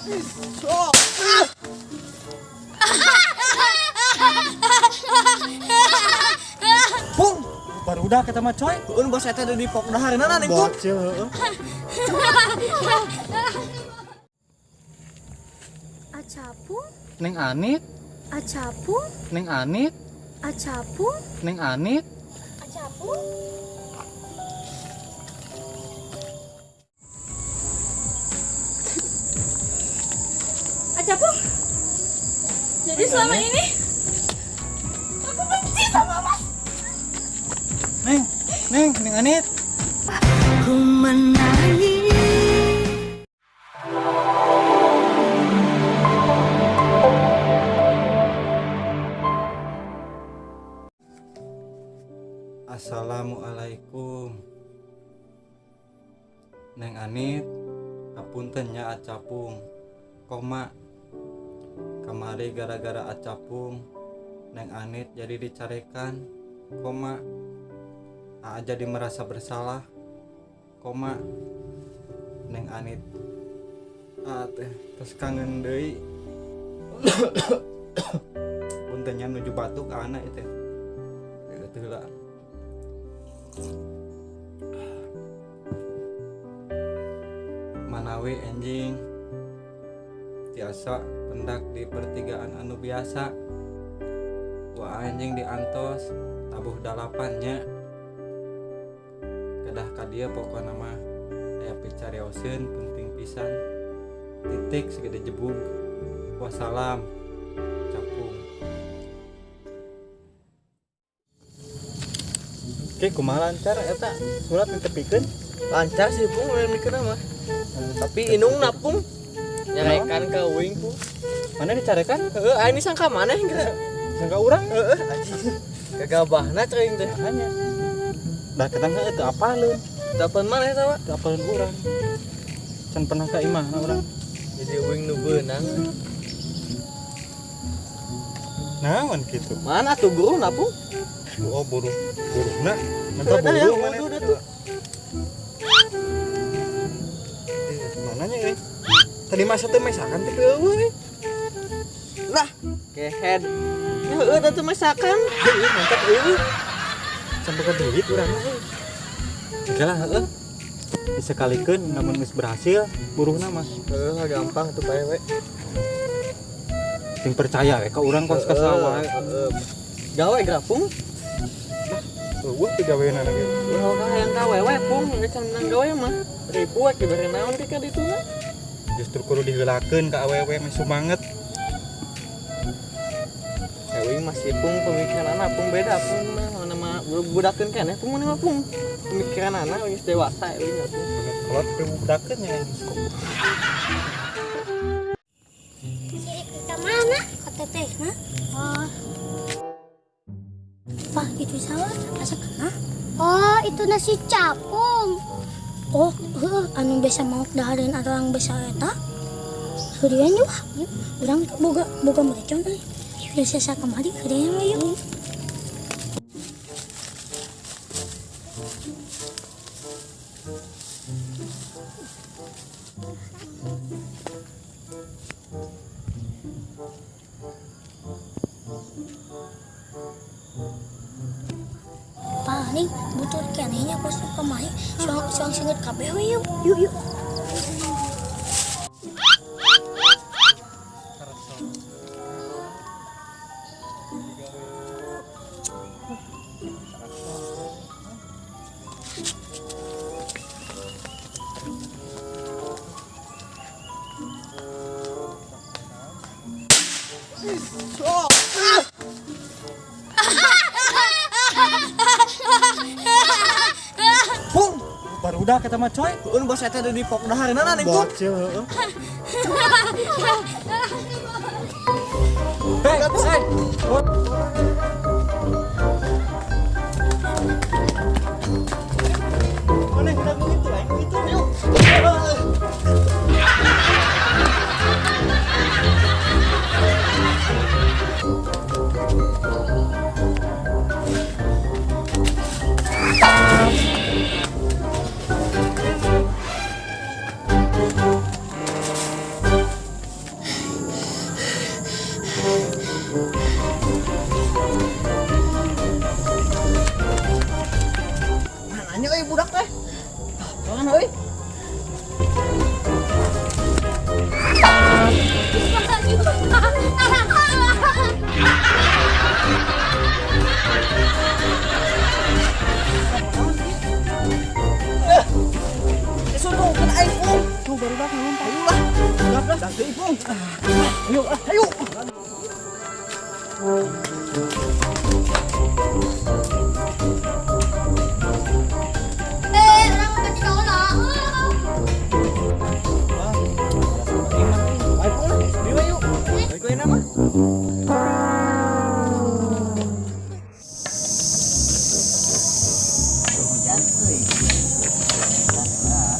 Pung, barudak eta mah coy. Heun bos eta di pok dahareunana ning Pung. Bocil heeh. Acapung, Neng Anit, acapung, Neng Anit, acapung, Neng Anit. Acapung. Acapung. Jadi selama ini aku benci sama Mas. Neng, Neng, Neng Anit. Ku menangis. Assalamualaikum. Neng Anit, hapunten nya Acapung. Koma kamari gara-gara Acapung, Neng Anit jadi dicarekan. Koma Aa jadi merasa bersalah. Koma Neng Anit. Aa teh tos kangen deui. Punten nya nuju batuk anak itu. Teu heula. Manawi enjing tiasa pendak di pertigaan anu biasa. Wah anjing diantos tabuh dalapan nya. Kedah ka dieu pokona mah aya picarioseun penting pisan. Titik segede jebug. Wassalam. Capung. Oke, kumaha lancar eta surat ditepikeun? Lancar sih Pung lain mikirna mah. Tapi inungna Pung nyarekan ka uing Pung. Mana dicarekan? Heeh, aing disangka maneh geura. Sangka urang. Heeh, anjing. Gagabahna ceuing teh. Hanya. Dah ketang heueuh teu apaleun. Telepon maneh eta mah. Teu apaleun urang. Can pernah ka imahna urang. Jadi uing nu beunang. Naon kitu? Mana tuh buruhna Pung? Oh, buruh. Buruhna. Mantap Heeh, buruh mana? wudu tuh. Mananya ini? Tadi masa teh mesakan teh eueuh euy. Lah, kehead. Ya heueuh da teu masakan. Heueuh, mantap eueuh. Sampai ke duit urang mah euy. Oke lah heueuh. Disekalikeun namun geus berhasil buruhna mah. Heueuh lah gampang tuh bae we. Sing percaya we ka urang kos ka sawah. Heeh. Gawe grapung. Eueuh teu gaweana ge. Ulah ka hayang ka wewe Pung, geus can menang gawe mah. Ribu we dibere naon ke ka dituna. Justru kudu diheulakeun ka awewe meh sumanget. Uing masih Pung pemikiran anak Pung beda Pung mah mana mah budakeun keneh Pung mana mah Pung. Pemikiran anak geus dewasa uing mah Pung. Kolot teu budakeun nya. Sirik ke mana? Ke teteh, nah? Oh. Wah, itu salah. Asa kena? Oh, itu nasi capung. Oh, heueuh, anu biasa maok dahareun orang biasa eta. Heureun yuk. Yuk, urang boga boga mercon euy. Biasa sakamari heureun we yuk. Paling butuh kenehnya pas kemari suang suang singet kabeh we yuk. Yuk yuk. Pung, barudak eta mah coy. Heun bos eta di pok dahareunana ning Pung. Bocil heueuh. Hei, hei. Mana kita begitu, aing begitu. Yuk. Budak ngelumpat. Ayo lah. Udah, dah deui, Pung. Ayo, ah, ayo. Eh, urang mah kecil lah. Ayo, Pung lah. Dieu yuk. Balik we nama. Hujan euy. Hujan lah.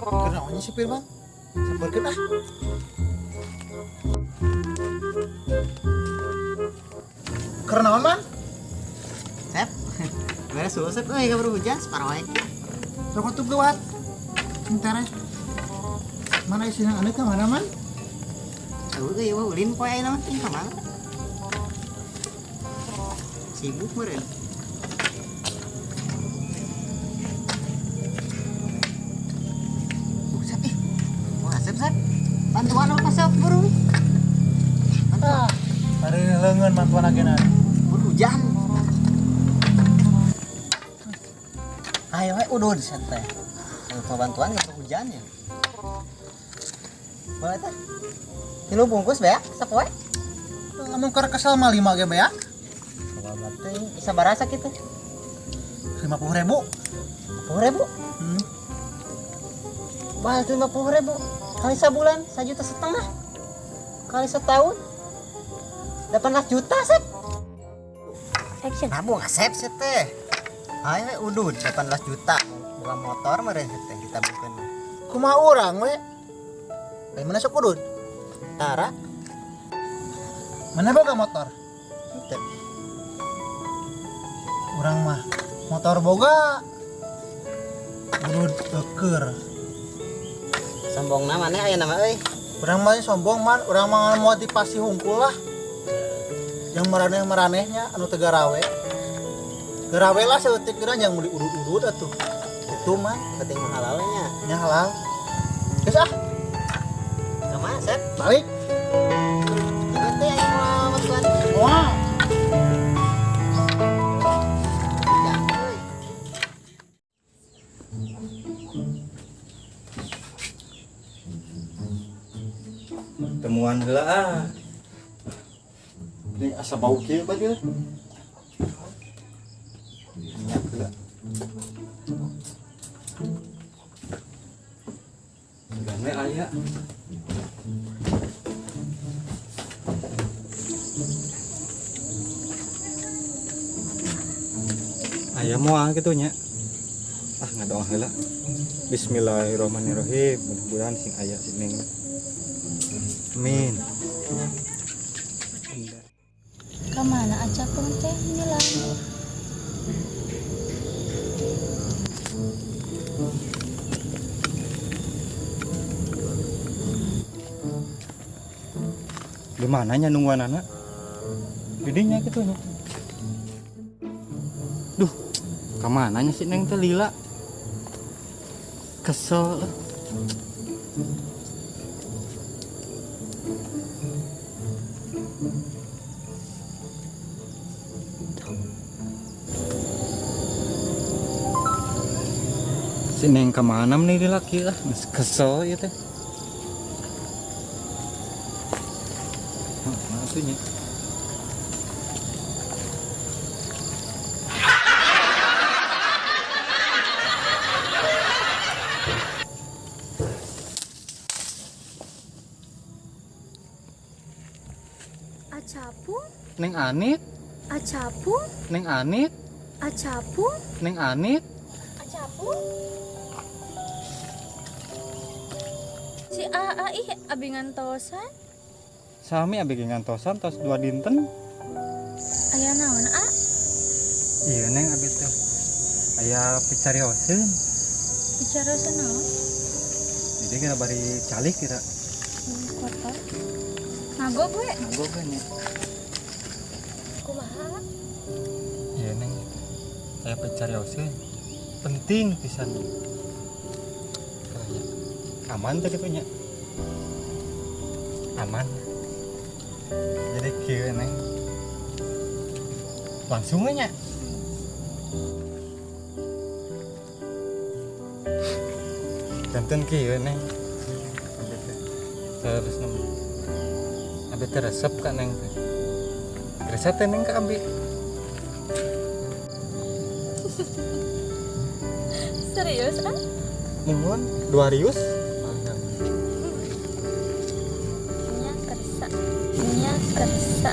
Kenaonnya si Firman? Samperkeun ah. Kenaon man? Sep. Beres dulu Sep euy kabur hujan separuh wae. Rokok tuh gawat. Bentar ya. Mana isinya aneh ke mana man? Euy euy wah ulin poe ayeuna mah teh ka mana? Sibuk meureun. Buset ih. Wah, Sep Sep. Bantuan apa Sep buru? Bantuan. Ah, hari leungeun mantuan agena. Buru hujan. Ayo we udud santai. Kalau bantuan ke hujannya. Boleh teh. Tilu bungkus beak sapoe. Lamun keur kesel mah 5 ge beak. Teh bisa barasa kitu. 50.000. 50.000. Hmm. Wah, 50.000 kali sebulan 1,5 juta. Kali setahun 18 juta, Sep. Action. Nabung Asep sih teh. Ayo we udud 18 juta. Buka motor meureun teh ditabungkeun. Kumaha urang we? Lain mana sok udud? Tara Mana boga motor? henteu. Urang mah motor boga. Udud eueur. Sombongna maneh aya nama euy. Urang mah sombong man, urang mah motivasi hungkul lah. Yang maraneh-maranehnya anu teu garawe. Garawe lah saeutik geura yang meuli udud-udud atuh. Itu man, Penting mah halal nya. nya halal. Geus ah, Kumaha, Sep? balik. Juga teh aya moal bantuan. Wah. Hujan euy. Temuan heula ah. Ini asa bau kieu baju. Minyak heula. Gane aya. Aya moal kitu nya. Ah, ngadoa heula. Bismillahirrahmanirrahim. Mudah-mudahan sing aya si Neng. Amin. Kemana aja pun teh ngilang. Di mananya nungguan anak? Didinya gitu nya. Duh, kamananya si Neng teh lila? Kesel. Si Neng kemana nih laki lah, geus kesel ieu teh. Mana tuh nya? Acapung, Neng Anit, acapung, Neng Anit, acapung, Neng Anit. acapung. Si AA ih abi ngantosan. Sami abi ge ngantosan tos 2 dinten. Aya naon a? Iya Neng abi teh. Aya picarioseun. Bicara naon? Jadi kita bari calik kita. Kotor. Ngagok we. Ngagok we nya. Kumaha? Iya Neng. Aya picarioseun. Penting pisan. Kayaknya. Aman teh kitu nya. Aman. Jadi kieu Neng. Langsung nya. Janten kieu Neng. Abi teh terus nem. Abi teh resep ka Neng teh. Resep teh Neng ka abi. Serius ah? Muhun 200. Nya kersa. Nya kersa.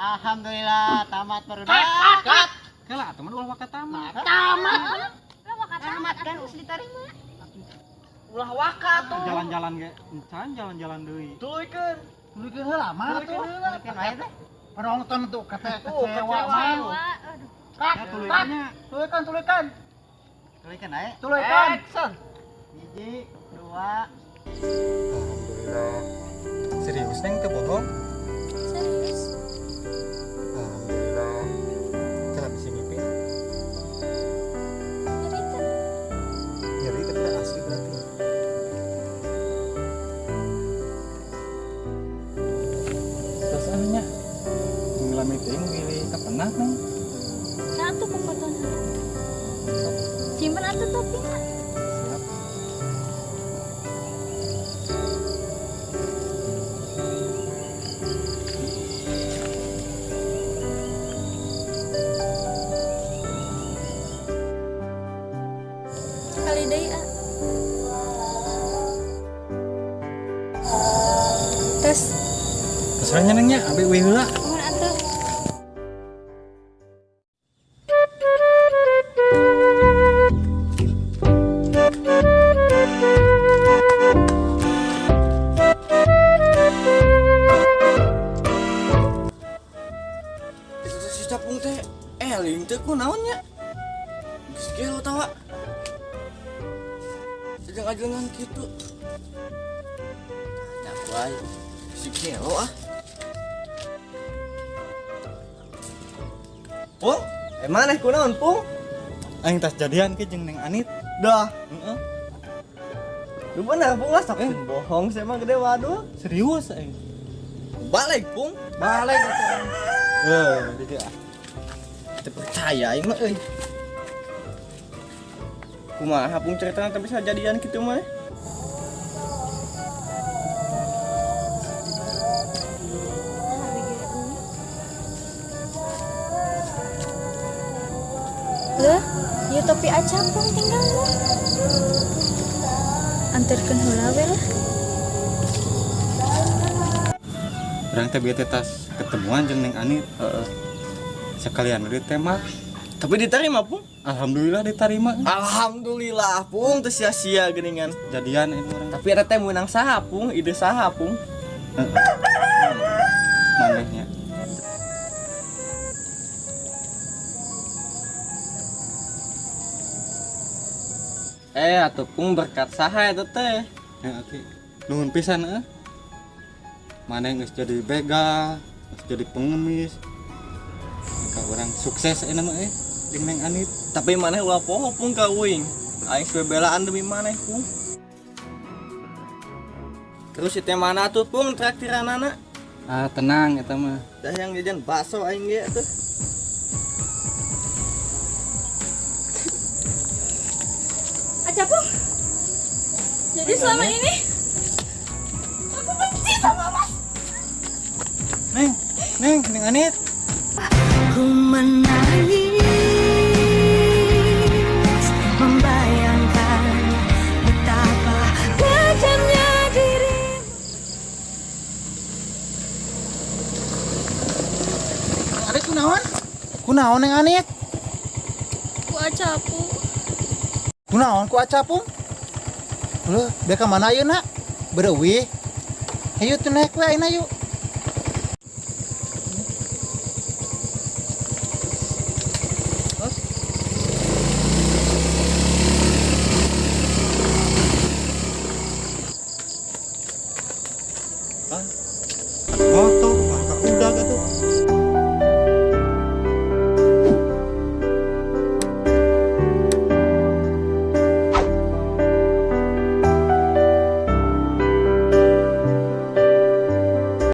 Alhamdulillah tamat baru. Cut. Kela teman ulah waka tamat. Tamat. Tamat kan geus diterima. Ulah waka tuh. Jalan-jalan ge encan jalan-jalan deui. Tuluykeun. Tuluykeun heula mah tuh. Tuluykeun wae teh. Penonton tuh kata Tuh, kecewa kecewa. mah. Kak, Ya tuluykeunnya. tuluykeun, tuluykeun. Tuluykeun wae. Tuluykeun. Action. 1, 2. Alhamdulillah. Serius Neng teu bohong? Serius. Alhamdulillah. Kela bisa ngipi. Nyeri teh. Nyeri tapi asli berarti. Terus nya. Ngelami teuing wilih kapenah Neng. Nah atuh pemotongan. Simpen atuh topinya. Siap. Kali deui ah. Terus Terus nya Neng nya abi uih heula. muhun atuh. Itu teh si Capung teh eling teh kunaon nya? Geus gelo tawa. Ajeng-ajengan kitu. Tanya wae. Si gelo ah. Pung, maneh kunaon, Pung? Aing tas jadian ke jeung Neng Anit. Dah. Heeh. Lu bener Pung lah sok bohong saya mah gede waduh. Serius aing. Balik, Pung. Balik atuh. Heuh, di dieu ah. Teu percaya aing mah euy. Kumaha Pung ceritana teh bisa jadian kitu mah? Leuh, ieu topi Acapung tinggal lah. Anterkeun heula we lah. Urang teh bieu teh tas ketemuan jeung Neng Anit. Heeh. Sekalian ditembak. Tapi diterima, Pung? Alhamdulillah diterima. Alhamdulillah, Pung, teu sia-sia geuningan. Jadian ini urang. Tapi eta teh meunang saha, Pung? Ide saha, Pung? Heeh. Manehnya. Atuh Pung berkat saha eta teh? Ya, oke. Nuhun pisan euy. Maneh geus jadi begal, geus jadi pengemis. Ka urang sukses ayeuna mah jeung Neng Anit. Tapi maneh ulah poho Pung ka uing. Aing bebelaan demi maneh, Pung. Terus itu mana tuh Pung traktiranana? Ah, tenang eta mah. Dah yang jajan bakso aing ge tuh. Acapung. Jadi selama ini aku benci sama Mas. Neng, Neng, Neng Anit. Ku menangis membayangkan betapa kejamnya dirimu. Anit kunaon? Kunaon Neng Anit? Ku Acapung. Kunaon ku Acapung? Loh, beka mana ayeuna? Bereuwih. Hayu teu naik we ayeuna yuk.